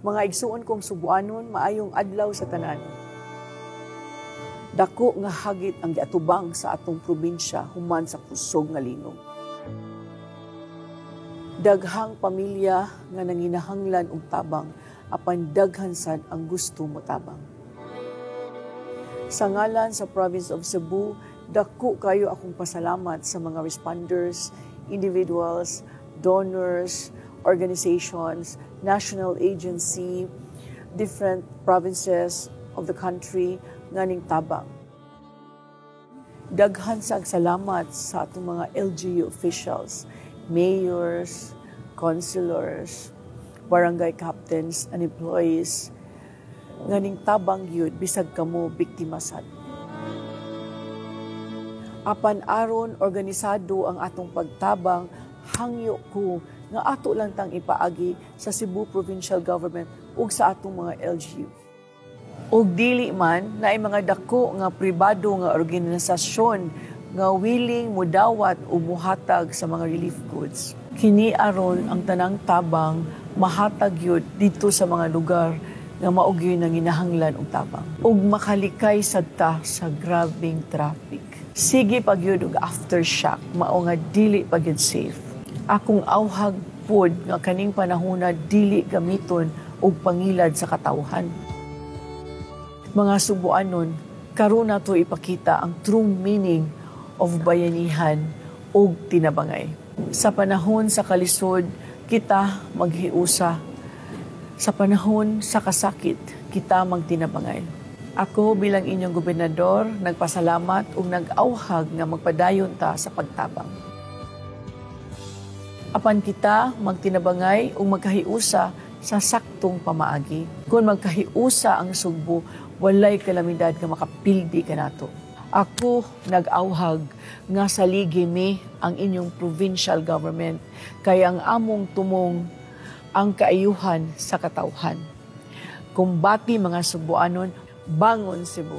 Mga igsuon kong Sugbuanon, maayong adlaw sa tanan. Dako nga hagit ang giatubang sa atong probinsya human sa kusog nga linog. Daghang pamilya nga nanginahanglan og tabang, apan daghan sad ang gusto motabang. Sa ngalan sa Province of Cebu, dako kayo akong pasalamat sa mga responders, individuals, donors, organizations, national agency, different provinces of the country nga ning tabang. Daghan sa salamat sa atong mga LGU officials, mayors, councilors, barangay captains and employees nga ning tabang gyud bisag kamo biktima sad. Apan aron organisado ang atong pagtabang, hangyo ko nga ato lang tang ipaagi sa Cebu Provincial Government ug sa atong mga LGU. Ug dili man naay mga dako nga pribado nga organisasyon nga willing mudawat o muhatag sa mga relief goods. Kini aron ang tanang tabang mahatag gyud didto sa mga lugar nga mao gyud nanginahanglan og tabang. Ug makalikay sad ta sa grabeng traffic. Sige pa gyud og aftershock, mao nga dili pa gyud safe. Akong awhag pod nga kaning panahona dili gamiton og pangilad sa katawhan. Mga Sugbuanon, karon nato ipakita ang true meaning of bayanihan ug tinabangay. Sa panahon sa kalisod, kita maghiusa. Sa panahon sa kasakit, kita magtinabangay. Ako bilang inyong gobernador, nagpasalamat ug nag-awhag nga magpadayon ta sa pagtabang. Apan kita magtinabangay ug magkahiusa sa saktong pamaagi. Kung magkahiusa ang Sugbo, walay kalamidad nga makapildi kanato. Ako nag-awhag nga saligi mi ang inyong provincial government kay ang among tumong ang kaayuhan sa katawhan. Kumbati, mga Sugbuanon, bangon, Cebu!